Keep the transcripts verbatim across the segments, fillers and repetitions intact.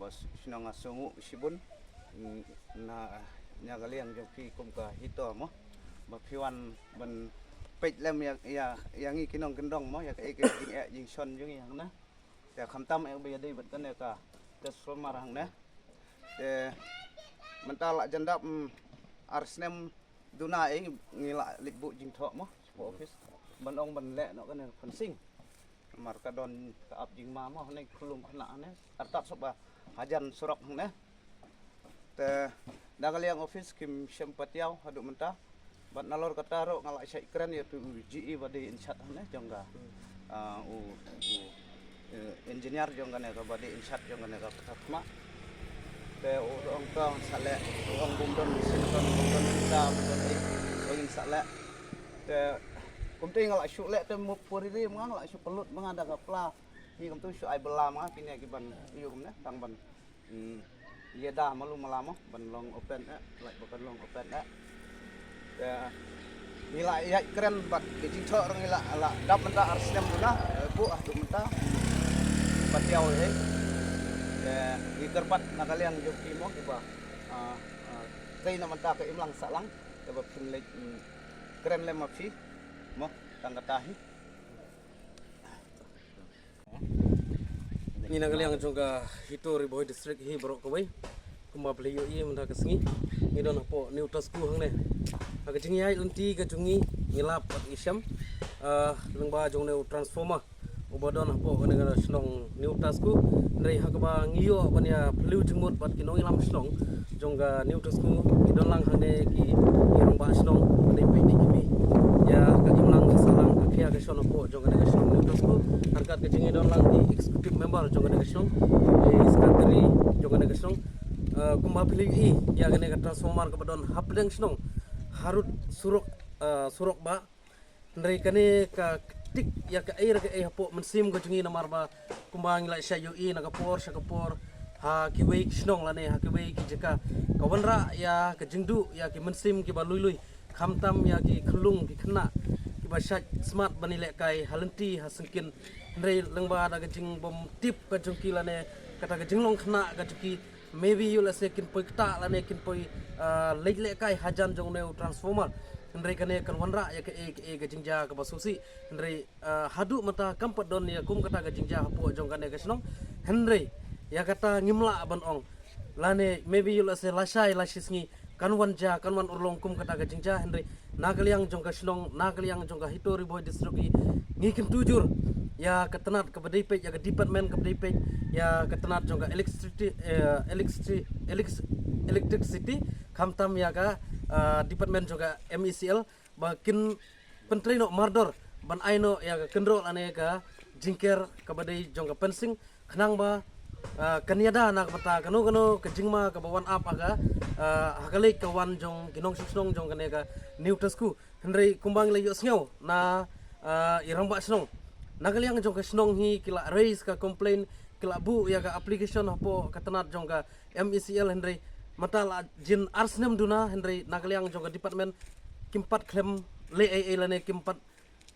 Shnong nga sngewnguh shibun, mm, na, na ka liang jong phi kum ka HITO mo, ba phi wan ban peit lem ïa, ïa, ïa ngi ki nongkyndong mo, ïa ka, ïa ka jingeh jingshon jong ngi hangne. Te khamtam eh ba ïadei bad kane ka transformer hangne. Te mynta la jan dap, mm, ar snem duna eh ngi la leit buh jingthoh mo sha office ban ong ban leh noh kane fencing. Namar ka don ka ap jingma mo, hangne ka khyllung khynnah hangne, artat sop ba hajan surok hangne. Te na ka liang office kim shym patiaw haduh mynta. Bad nalor kata ruh nga la shait kren ïa u GE ba dei in charge hangne jong ka, ah, u, u, eh, engineer jong kane ka ba dei in charge jong kane ka pyrthei khmat. Te u ong tang sa leh, u ong bym don mesin, bym don kita, bym don ei, u ong sa leh. Te kumta nga la shu leh te mup puri ri ma nga, la shu pynlut ma nga da ka pla. Ngi kumta shu ai bylla ma nga, kine ki ban ïoh kumne tang ban, hmm, ïada malu mala mo ban long open eh, lait ba kan long open eh. Te ngi la ïaid kren bad ki jingthoh ruh ngi la, la dap mynta ar snem duna, eh, buh haduh mynta patiaw eh. Te ngi kyrpad na ka liang jong ki mo kiba, ah, ah, trei na mynta ka imlang sahlang, te ba phin leit, hmm, kren lem ma phi mo tang kata hi. Ngi na ka liang jong ka HITO Ri Bhoi District hi baroh kawei. Kumba phi la ïohi mynta ka sngi ngi don hapoh New Tasku hangne. Ha ka jingïaid lynti ka jong ngi ngi lap bad ngi shem, ah, lyngba jong une u transformer uba don hapoh kane ka shnong New Tasku. Hynrei ha kaba ngi ïoh ban ïa phylliew jingmut bad ki nongïalam shnong jong ka New Tasku, ki don lang hangne ki, ki rangbah shnong, ki dei peit ki mih ïa ka imlang ka sahlang ka khia ka shon hapoh jong kane ka shnong New Tasku. Ryngkat ka jong ngi don lang ki executive member jong kane ka shnong, ki secretary jong kane ka shnong. Eh, kumba phi la ïohi ïa kane ka transformer kaba don hapdeng shnong, harud surok, eh, surok ba Hynrei kane ka ktik ïa kaei re kaei hapoh mynsiem ka jong ngi namar ba kumba ngi la shah ïohi na ka por sha ka por ha kiwei ki shnong lane ha kiwei ki jaka ka wanrah ïa ka jingduh ïa ki mynsiem kiba lui lui, khamtam ïa ki khyllung ki khynnah kiba shait smat ban ïalehkai ha lynti ha syngkien. Hynrei lyngba da ka jingbymtip ka jong ki lane kata ka jinglong khynnah ka jong ki, maybe ïoh lehse kin poi ktah lane kin poi, ah, leit lehkai hajan jong une u transformer. Hynrei kane kan wanrah ïa kaei kaei ka jingjia kaba sngewsih. Hynrei, ah, haduh mynta kam pat don ïa kum kata ka jingjia hapoh jong kane ka shnong. Hynrei ïa kata ngim lah ban ong, lane maybe ïoh lehse lashai lashisngi kan wan jia, kan wan urlong kum kata ka jingjia. Hynrei na ka liang jong ka shnong, na ka liang jong ka HITO Ri Bhoi District hi, ngi kyntu jur ïa ka tnat kaba dei peit, ïa ka department kaba dei peit ïa ka tnat jong ka electricity, eh, electri-, elec-, electricity, khamtam ïa ka, ah, department jong ka MeECL ba kin pyntrei noh mardor ban ai noh ïa ka kynroh lane ka jingker kaba dei jong ka fencing, khnang ba, ah, kan ïada na ka bynta kano kano ka jingma kaba wan ap ha ka, ah, ha ka leit ka wan jong ki nongshong shnong jong kane ka New Tasku. Hynrei kumba ngi la ïohsngew na, ah, i rangbah shnong, na ka liang jong ka shnong hi ki la raise ka complaint, ki la buh ïa ka application hapoh ka tnat jong ka MeECL, hynrei mynta la jin ar snem duna, hynrei na ka liang jong ka department kim pat khlem leh ei ei lane kim pat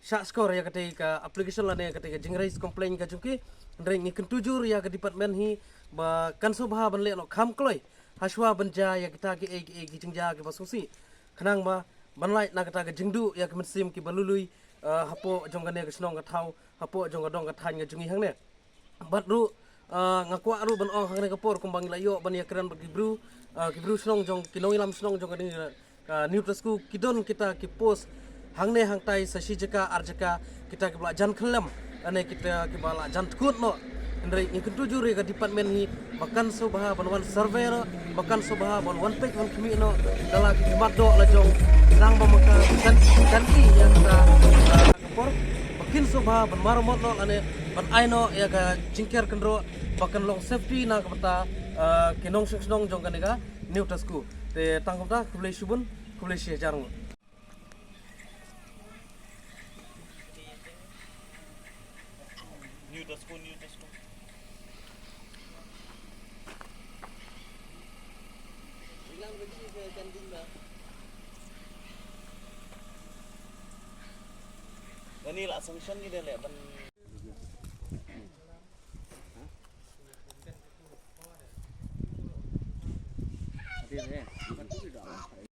shah skor ïa katei ka application lane katei ka jing raise complaint ka jong ki. Hynrei ngi kyntu jur ïa ka department hi ba kan sngewbha ban leh noh kham kloi hashwa ban jia ïa kita kiei kiei ki jingjia kiba sngewsih, khnang ba ban lait na kata ka jingduh ïa ka mynsiem kiba lui lui, ah, hapoh jong kane ka shnong ka thaw, hapoh jong ka dong ka thaiñ ka jong ngi hangne. Bad ruh, ah, nga kwah ruh ban ong hangne ka por kumba ngi la ïoh ban ïakren bad ki briew, ah, ki briew shnong jong, ki nongïalam shnong jong kane ka, ka New Tasku, ki don kita ki post hangne hangtai sa shi jaka ar jaka, kita kiba la jan khyllem lane kita kiba la jan tkut noh. Hynrei ngi kyntu jur ïa ka department hi ba kan sngewbha ban wan survey noh, ba kan sngewbha ban wan peit wan khmih noh da la ki khmat doh la jong, khnang ba ma ka kan, kan i ïa kata, ah, ka por ba kin sngewbha ban maramot noh lane ban ai noh ïa ka jingker kynroh ba kan long safety na ka bynta, ah, ki nongshong shnong jong kane ka New Tasku. Te tang kumta, khublei shibun, khublei shi hajar nguh. New Tasku, New Tasku. Ani la sanction ki de le ban.